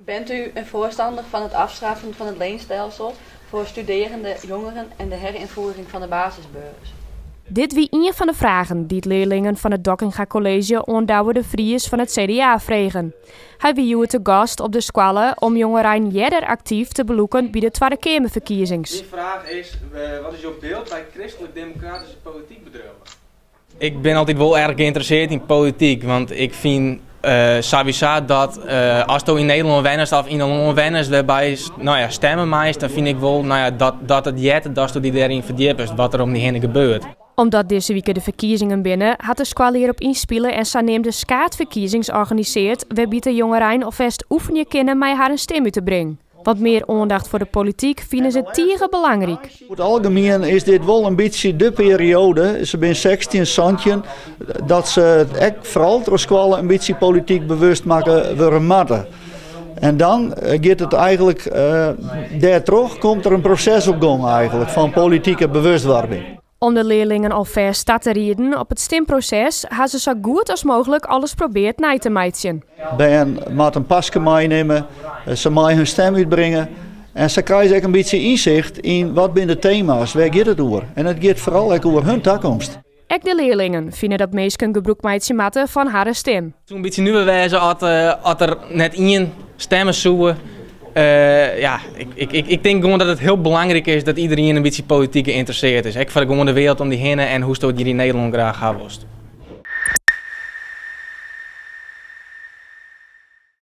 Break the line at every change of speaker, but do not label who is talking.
Bent u een voorstander van het afschaffen van het leenstelsel voor studerende jongeren en de herinvoering van de basisbeurs?
Dit wie ien fan de fragen dy't learlingen fan it Dockinga College oan Douwe de Vries fan it CDA fregen. Hy wie hjoed te gast op de skoalle om jongerein earder aktyf te belûken by de Twadde Keamerferkiezings.
Myn fraach is, wat is jo byld by kristlik-demokratyske polityk bedriuwe? Ik bin altyd wol erch geïnteresseerd yn polityk, want ik fyn sawiesa dat asto yn Nederlân wennest of yn in lân wennest wêrby'tst no ja, stemme meist, dan fyn ik wol no ja, dat it heart datsto dy dêryn ferdjippest, wat der om dy hinne gebeurt.
Omdat dizze wike de ferkiezingen binne, hat de skoalle hjirop ynspile en saneamde skaadferkiezings organiseard wêrby't de jongerein alfêst oefenje kinne mei harren stim út te bringen. Want mear oandacht foar de polityk fine se tige belangryk.
Oer it algemien is dit wol in bytsje de perioade, se binne 16, 17, dat se ek foaral troch skoalle in bytsje polityk bewust makke wurde moatte. En dan giet it eigenlik, dêrtroch komt der in proses op gong eigenlik fan politike bewustwording.
Om de learlingen alfêst ta te rieden op it stimproses ha se sa goed as mooglik alles probeard nei te meitsjen.
Bern moatte in paske meinimme, se meie hun stim útbringe en sa krije se ek in bytsje ynsicht yn wat binne de tema's, wêr giet it oer. En it giet foaral ek oer hun takomst.
Ek de learlingen fine dat minsken gebrûk meitsje moatte fan harren stim.
It soe in bytsje nuver wêze as der net ien stemme soe. Ja, ik tink gewoan dat it hiel belangryk is dat iderien in bytsje polityk geïnteresseerd is. Ek foar de gewoane wereld om dy hinne en hoe'tsto it hjir yn Nederlân graach ha wolst.